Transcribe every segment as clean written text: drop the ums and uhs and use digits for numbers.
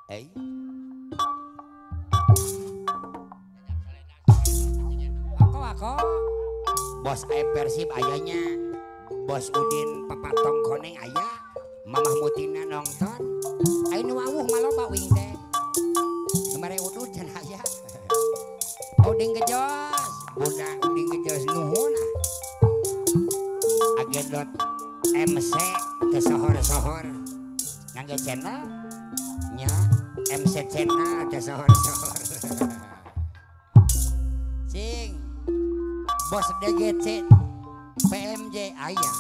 Aku bos ae Persib ayahnya bos Udin Papatong Koneng ayah Mamah Mutina nonton ayo nu wawuh maloba wing teh kemarin udud can aya Udin gejos budak Udin gejos nuhun agendot MC teu sohor-sohor ngangge channel nya MC channel teu sohor-sohor cing bos DGC PMJ ayah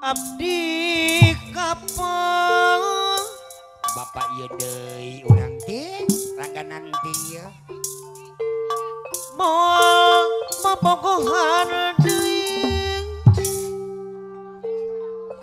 abdi kapal bapak ieu deui urang ting langganan ting ieu moal mabogohan deui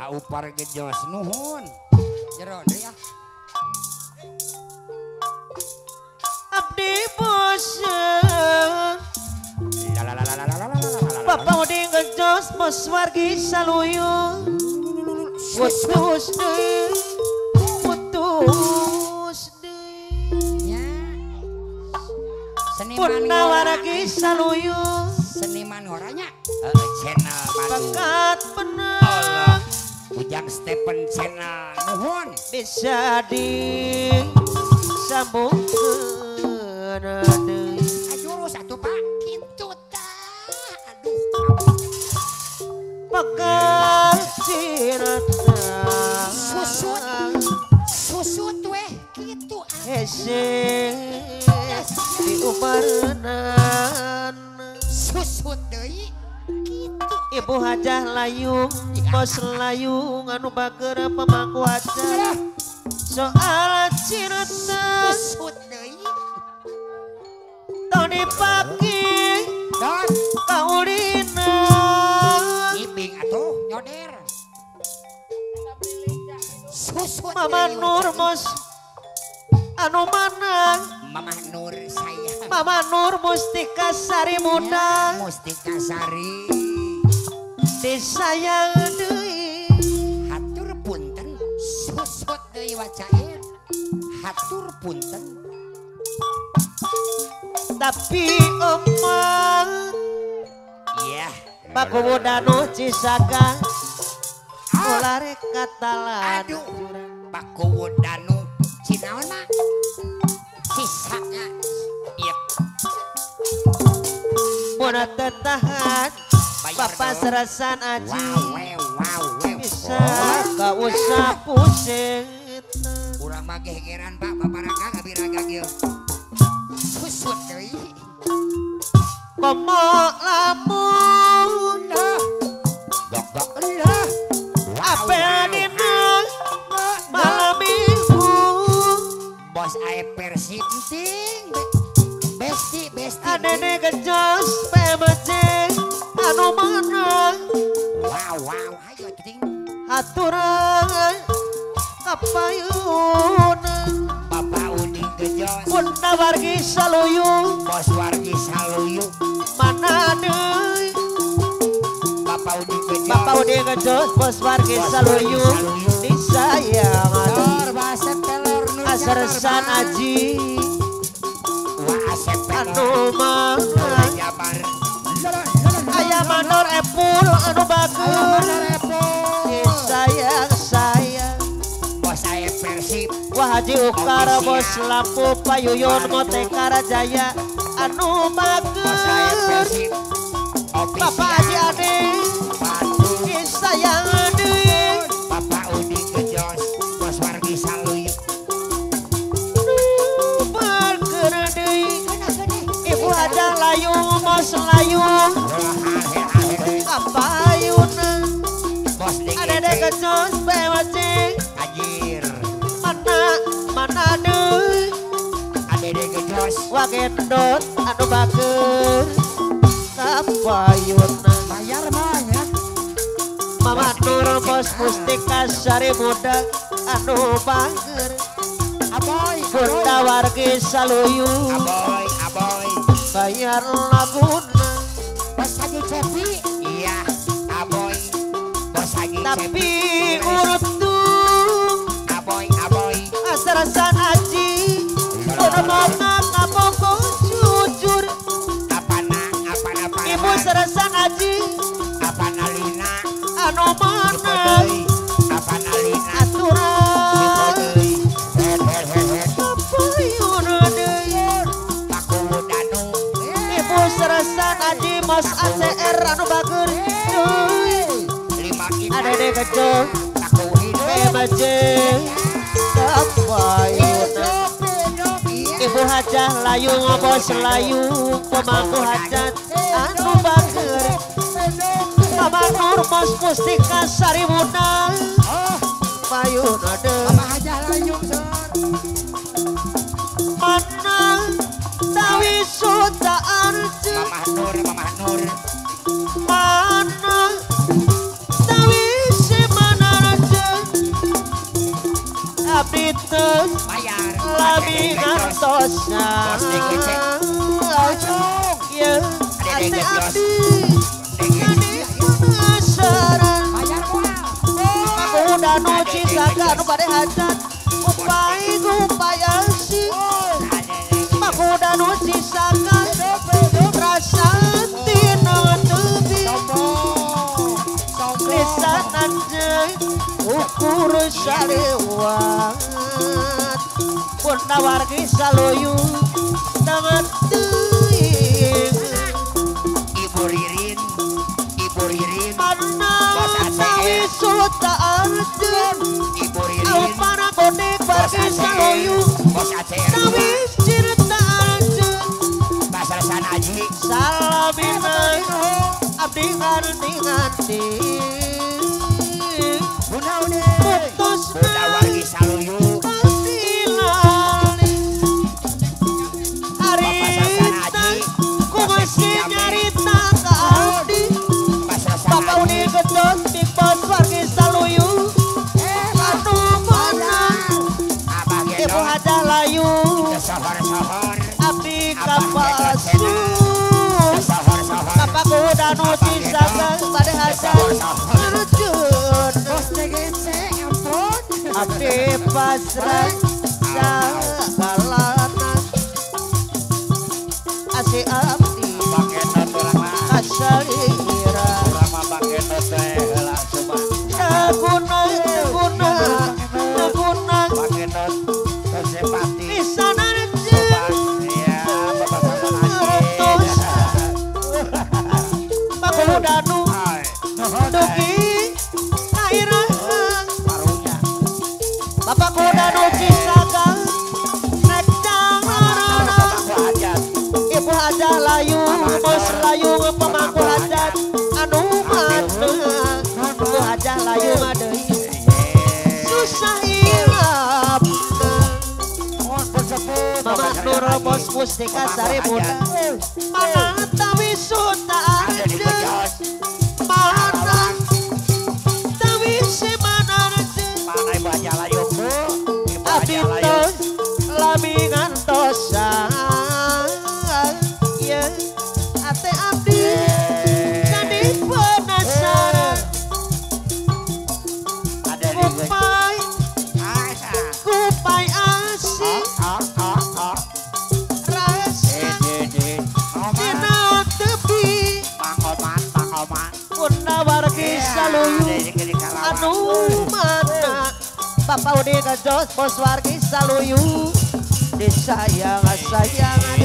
aupar gejos nuhun jero deui ah abdi bosen bapak Udin gejos bos wargi saluyu putus deui putus deui nya seniman purna wargi saluyu seniman orangnya channel Bandung bakat bener Ujang Stephen channel nuhun bisa disambungkeun deui ajurus atuh Pak kitu tah aduh bakal cinta susut susut weh kitu hese diubarenan susut deui kitu Ibu Hajah Layung bos Layung anu bager pemangku hajah soal cinta susut deui tong dipake don kaulina ibing atuh nyoder susut Mama Nur bos anu mana Mama Nur saya Mama Nur Mustika Sari muda Mustika Sari disayang deui hatur punten susut deui wacair hatur punten tapi emang iya Paku Danu Cisaga ulah rek katalan aduh Paku Danu Cinaon mah Cisaga iya mun teu tahan Bapak serasan aji bisa kausap pusing urang mah gegeran Pak bapak raga ngabiraga ieu susut deui komo lamun gok-gok lah apel dina malam minggu bos ae Persib ting besti besti adene gejos PMC anu mana wow wow ayo ting aturan kapayun Bapak Udin gejos bunda wargi saluyu bos wargi saluyu mana deui Bapak Udin gejos Bapak Udin gejos bos wargi saluyu disayang lor basep telur nu asersan aji wa asep anu mana jabar aya mandor epul anu bager disayang sayang bos ae Persib wah Haji Ukar bos lampu payuyun motekar jaya anu bager Bapak Haji Ade disayang deui Bapak Udin gejos bos wargi saluyu bager deui Ibu Hajah Layung bos Layung kapayun bos adede gejos PWC anjir mana mana deui adede gejos wagendot anu bager kapayun bayar mah ya Mama Nur bos Mustika Sari muda anu bager aboy bunda wargi saluyu aboy aboy bayar laguna bos Haji Cepi iya aboy bos Haji tapi urut tuh Mama kapoko jujur. Apana apana Ibu Sersan Aji. Apana Lina. Anu mana? Apana Lina. Aturan. Kapayuna deui. Pakudanu. Ibu Sersan Aji Mas ACR anu bager. Adede kecil. BMJ. Kapayuna. Ibu Hajah layung bos layung pemangku hajat anu bager. Mama Nur Bos Mustika Sari Muda. Payuna deui. Mama Hajah layung sor. Mana tawi suta arju. Mama Nur, Mama Nur. Mana tawi semana arju. Abdi teu bayar. Lami ngantosan. Ye ate abdi jadi penasaran. Aku danu cisaka anu bade hajat. Upai upaya si. Aku danu cisaka rasa tina tebi. Lisan anjeun ukur saliwat. Pun wargi saluyu tangan teuing. Ibu Ririn, Ibu Ririn. Mana tawi suta arjeun. Ibu Ririn. Au para bonek wargi saluyu. Bos ACR. Tawi cirta arjeun. Basarsan Aji. Salamina abdi nganti-nganti. Bunda Uni. Putus Bunda wargi saluyu. Bapak Uni Gejos Big Boss wargi saluyu. Anu mana Ibu Hajah layu. Abdi kapasu. Bapak Kudanu cisaka bade hajat arjun. Abdi pasrah sagalana. Asih abdi kasalira. Teguna teguna teguna pisan arjeun. Terus Pakudanu dugi kairahan. Bapak Kudanu cisaka nek jangarana. Ibu Hajah layu bos layu pemangku hajat anu mana. Ibu Hajah layu deui susah hilap. Mama Nur Bos Mustika Sari Muda. Mana tawi suta arjeun. Mana tawi semana arjeun. Mana Ibu Hajah layu Bu. Ibu Abdi Hajah layu. tos lami ngantosan. Ye ate abdi jadi penasaran. Kupai kupai asih rasa dina tepi. Pun wargi saluyu anu mana. Bapak Udi Gejos bos wargi saluyu. Disayang sayangan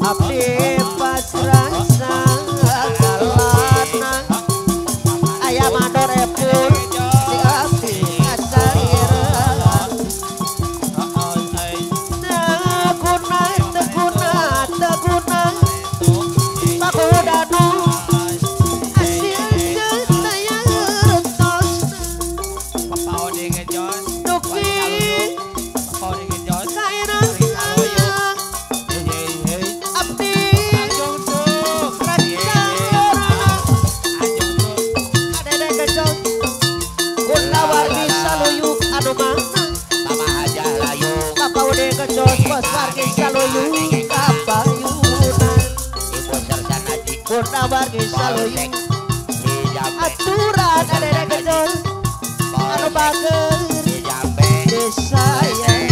abdi pasrah sagalana. Aya mandor epul si abdi kasaliran. Teguna teguna teguna Pakudanu asil taya rentos. Bapak Odi Gejos. Duki Bapak Odi Gejos. kairahan. Abdi Adede Gejos Kula wargi saluyu anu mana. Mama Hajah layu. Bapak Udi Gejos bos wargi saluyu kapayunan. Ibu Sersan Aji. Kula wargi saluyu aturan adede Gejos anu bager Dijambe. disayang.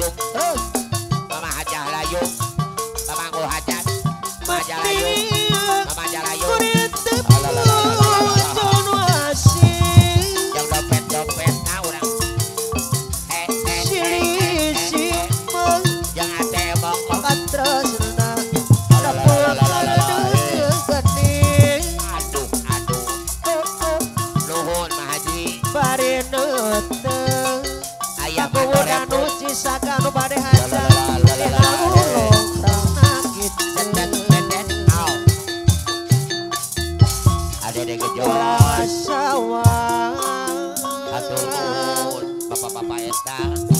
layung. Mama Hajah layung. Pamangku hajat. Mama Hajah layung. Mama Hajah layung. Yang dompet-dompet nah urang. Yang ATM bongkok. Aduh, aduh. Nuhun Mah Haji. Ayah bapak-bapak eta.